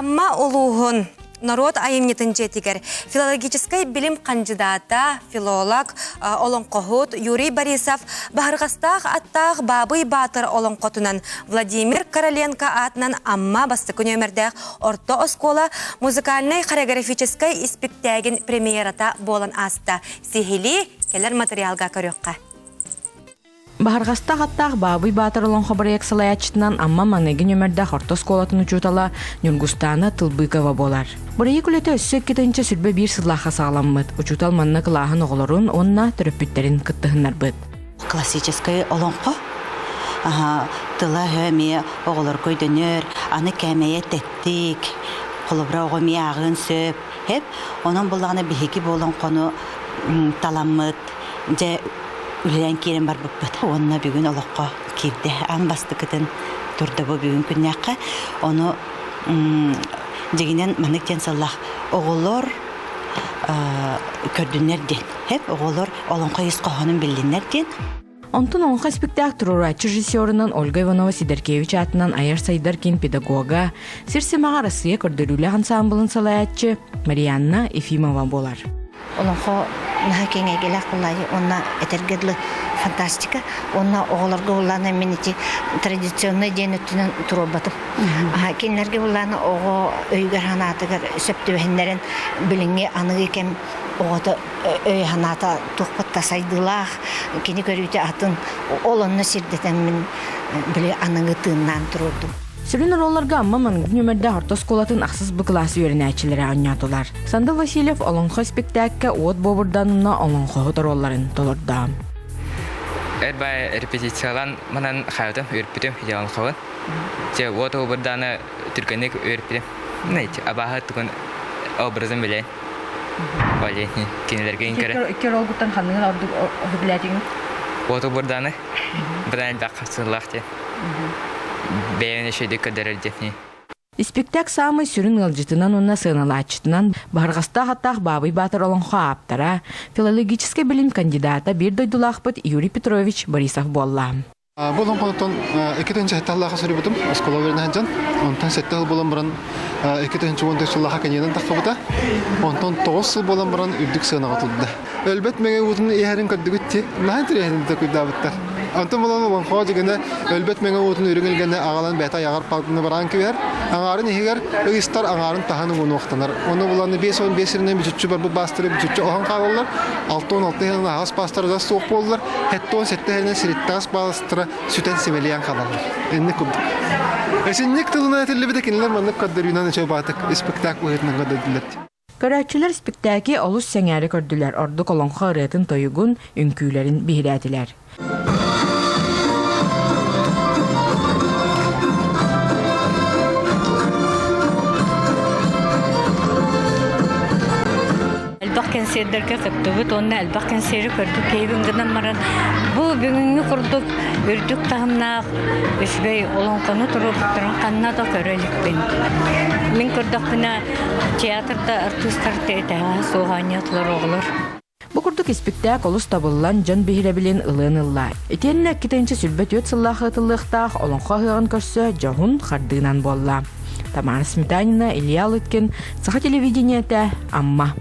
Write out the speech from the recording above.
Амма улууһун норуот айымньытын дьиэтигэр филологическай билим хандьыдаата, филолог, олоҥхоһут Юрий Борисов Баһырҕастаах аттаах Баабый Баатыр олоҥхотунан Владимир Короленко аатынан Амма бастакы нүөмэрдээх орто оскуола музыкальнай-хореографическай испиктээгин премьерата буолан ааста. Сиһилии кэлэр материалга көрүөххэ. Баһырҕастаах аттаах Баабый Баатыр олоҥхо бырайыак салайааччытынан Амма маҥнайгы нүөмэрдээх орто оскуолатын учуутала Ньургустаана Тылбыкова буолар. Бырайыак үлэтэ өссө 2021 сыллаахха саҕаламмыт. Учуутал манна кылааһын оҕолорун уонна төрөппүттэрин кыттыһыннарбыт. Классическай олоҥхо тыла-өһө эмиэ оҕолорго өйдөнөр, аны кээмэйэ тэттик, холобура оҕо эмиэ ааҕыан сөп. Эп, онон буллаҕына биһиги бу олоҥхону таламмыт, дьэ үлэлээн киирэн барбыппыт уонна бүгүн олоххо киирдэ. Аан бастакытын турда бу бүгүн күннээххэ. Ону дьигинэн маннык диэн сыллаах оҕолор көрдүннэр диэн. Хэп оҕолор олоҥхо ис хоһоонун биллиннэр диэн. Онтон олоҥхо испиктээк туруорааччы режиссерунан Ольга Иванова Сидоркевич аатынан айар сайдар киин педагога, сир симэҕэ Арассыыйа көрдөрүүлээх ансаамбылын салайааччы Марианна Ефимова буолар. Олоҥхо наһаа киэҥ эйгэлээх буоллаайы уонна этэргэ дылы фантастика уонна оҕолорго буллаана мин ити традиционнай диэн өттүнэн туруорбатым. Кинилэргэ буллаана оҕо өйүгэр санаатыгар сөп түбэһиннэрэн билиҥҥи аныгы кэм оҕото өй-санаата туохпут да сайдыылаах, кини көрүүтэ атын, ол онно сирдэтэн мин били аныгы тыыннаан туруордум. Сүрүн оруолларга Амма маҥнайгы нүөмэрдээх орто оскуолатын ахсыс Б кылаас үөрэнээччилэрэ оонньоотулар. Сандал Васильев олоҥхо испиктээккэ уот буобурданна олоҥхоһут оруолларын толордо. Эр баай репетициялаан манан хаайытым, үөрпүтүм, идеалын Те уот уобурдааны түргэнник үөрпүтүм. Абааһы тугун образын билэн. Оле кинилэргэ иҥкэрэ. Икки ролгуттан ханныгын ордук билээтиҥ? Уоту бурдааны. Быдан элбэх хапсыылаах диэн. Бэйэни үчүгэйдик көрдөрөр диэн. Испиктээк саамай сүрүн ыалдьытынан уонна сыаналааччытынан Баһырҕастаах аттаах Баабый Баатыр олоҥхо ааптара, филологическай билим кандидата биир дойдулаахпыт Юрий Петрович Борисов буолла. Бу олоҥхотуттан 2007 сыллаахха суруйбутум, оскуола үөрэнэ сылдьан. Онтон сэттэ сыл буолан баран 2014 сыллаахха кэннинэн тахсыбыта. Онтон тоҕус сыл буолан баран үрдүк сыанаҕа турда. Өлбөт мэҥэ уутун иһэрин көрдүгүт дии. Наһаа интэриэһинэй толкуйдаабыттар. Онтон буолан олоҥхоҕо дьигэнэ өлбөт мэҥэ уутун үрүҥ илгэни аҕалан бэйэтэ айаҕар палканы бараан кэбиһэр. Аҥаарын иһигэр ыйыстар, аҥаарын таһын уҥунуохтанар. Ону булан 55 сиринэн бүтүччү барбыт баастары бүтүччү оһон хаалаллар. 66 иһинэн аһаҕас баастары да суох буоллар. 77 иһинэн сириттаҕас бааластара сүтэн симэлийэн хаалаллар. Инник курдук. Эсинник тылынан этиллибитэ кинилэр маннык көрдөрүүнэн үчүгэй баатык испэктээк быһыытынан көрдөрдүлэр. Көрөөччүлэр испиктээки олус сэҥээрэ көрдүлэр, ордук олоҥхо ырыатын-тойугун, үҥкүүлэрин биһирээтилэр. Элбэх кэнсиэрдэргэ кыттыбыт уонна элбэх кэнсиэри көрдүк киһибин гынан баран бу бүгүҥҥү курдук үрдүк таһымнаах үчүгэй олоҥхону туруорбуттарын ханна да көрө иликпин. Мин көрдөхпүнэ театрда артыыстар тэһэ суох оонньоотулар оҕолор. Бу курдук испиктээк олус табыллан, дьон биһирэбилин ылыан ылла. Итиэннэ 2024 сыллаах ыытыллыахтаах Олоҥхо ыһыаҕын көрсө дьоһун хардыынан буолла. Тамара Сметанина, Илья Лыткин, Саха телевидениетэ, Амма.